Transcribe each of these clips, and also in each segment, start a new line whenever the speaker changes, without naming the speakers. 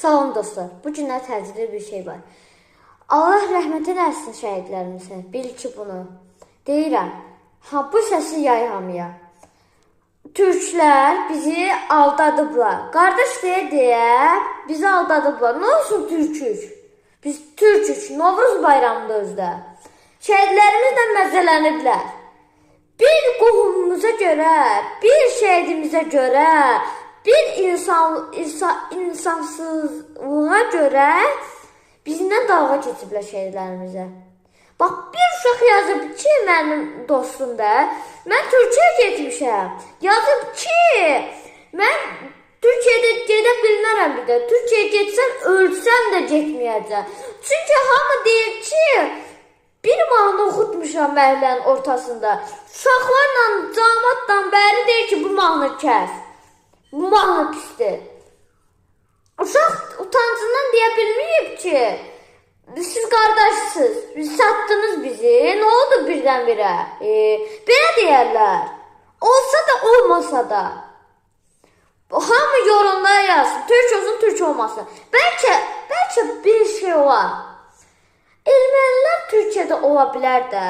Salam dostlar. Bu günlər təcili bir şey var. Allah rəhmət eləsin şəhidlərimizə. Bil ki bunu. Deyirəm. Ha bu səsi yay hamıya. Türklər bizi aldadıblar. Qardaş deyə deyə bizi aldadıblar. Nə olsun türkük? Biz türkük. Novruz bayramında özdə. Şəhidlərimizlə məzələniblər. Bir qohumumuza görə, bir şəhidimizə görə, bir insansızlığa görə bizimlə dalğa keçiblər şəhidlərimizə. Bax, bir uşaq yazıb ki, mənim dostum da, mən Türkiyəyə getmişəm. Yazıb ki, mən Türkiyədə gedə bilmərəm bir də. Türkiyəyə getsəm, ölsəm də getməyəcəm. Çünki hamı deyir ki, bir mahnı oxutmuşam məhəllənin ortasında. Uşaqlarla, camaatla bəri deyir ki, bu mahnı kəs. Bu mahnı pisdir. Uşaq utancından deyə bilməyib ki, siz qardaşsınız, biz satdınız bizi, nə oldu birdən-birə? Belə deyərlər. Olsa da olmasa da. Hamı yorumlara yazsın, türk olsun, türk olmasın. Bəlkə bir şey olar. Ermənilər Türkiyədə ola bilər də.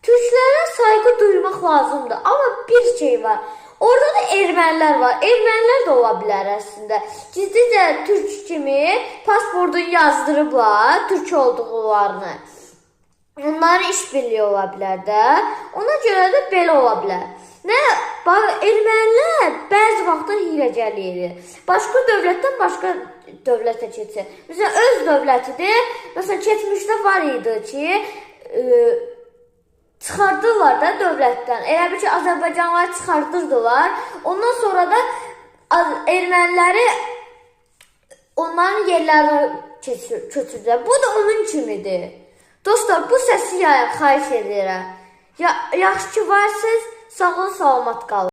Türklərə sayğı duymaq lazımdır. Amma bir şey var. Orada da ermənilər var. Ermənilər də ola bilər əslində. Gizlicə türk kimi pasportunu yazdırıblar türk olduqlarını. Onların işbirliyi ola bilər də. Ona görə də belə ola bilər. Nə? Bax, ermənilər bəzi vaxtlar hiləgərlik edir. Başqa dövlətdən başqa dövlətə keçir. Məsələn, öz dövlətidir. Məsələn, keçmişdə var idi ki, çıxardırlar da dövlətdən. Elə bil ki, Azərbaycanlıları çıxardırdılar. Ondan sonra da erməniləri onların yerlərinə köçürdülər. Bu da onun kimidir. Dostlar, bu səsi yayın, xahiş edirəm. Yaxşı ki varsınız, sağ olun, salamat qalın.